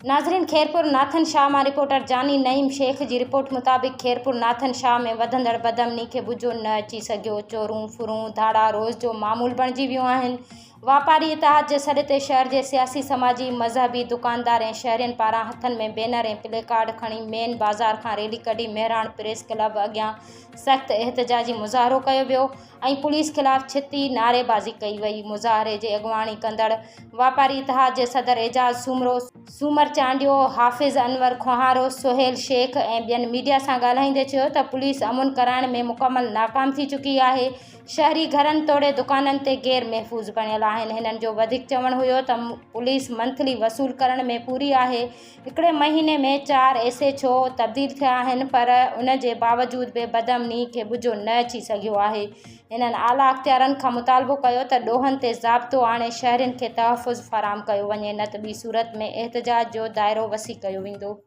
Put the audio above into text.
ناظرين خيرپور ناٿن شاهه مان رپورٽر جاني نعيم شيخ جي رپورٽ مطابق خيرپور ناٿن شاهه ۾ وڌندڙ بدامني کي ٻجو نه اچي سگهيو، چورون، ڦرون، ڌاڙا روز جو معمول بڻجي ويون آهن، واپاري اتحاد جي سڏ تي شهر جي سياسي سماجي مذهبي دڪاندار ۽ شهرين پاران هٿن ۾ بينر ۽ پلي ڪارڊ کڻي مين بازار کان ريلي ڪڍي مهراڻ پريس ڪلب اڳيان سخت احتجاجي مظاهرو ڪيو ويو ۽ پوليس خلاف ڇتي نعريبازي ڪئي وئي. مظاهري جي اڳواڻي ڪندڙ واپاري اتحاد جي صدر اعجاز سومرو، سومر چانڊيو، حافظ انور کوهارو، سهيل شيخ ۽ ٻين ميڊيا سان ڳالهائيندي چيو ته پوليس امن ڪرائڻ ۾ مڪمل ناڪام ٿي چڪي آهي، شهري گهرن توڙي دڪانن تي غير محفوظ بڻيل آهن. هنن جو وڌيڪ چوڻ هيو ته پوليس منٿلي وصول ڪرڻ ۾ پوري آهي، هڪڙي مهيني ۾ چار ايس ايڇ او تبديل ٿيا آهن پر ان جي باوجود به بدامني کي ٻجهو نه اچي سگهيو آهي. هنن اعليٰ اختيارن کان مطالبو ڪيو ته ڏوهن تي ضابطو آڻي شهرين کي تحفظ فراهم ڪيو وڃي نه ته ٻي صورت ۾ احتجاج جو دائرو وسيع ڪيو ويندو.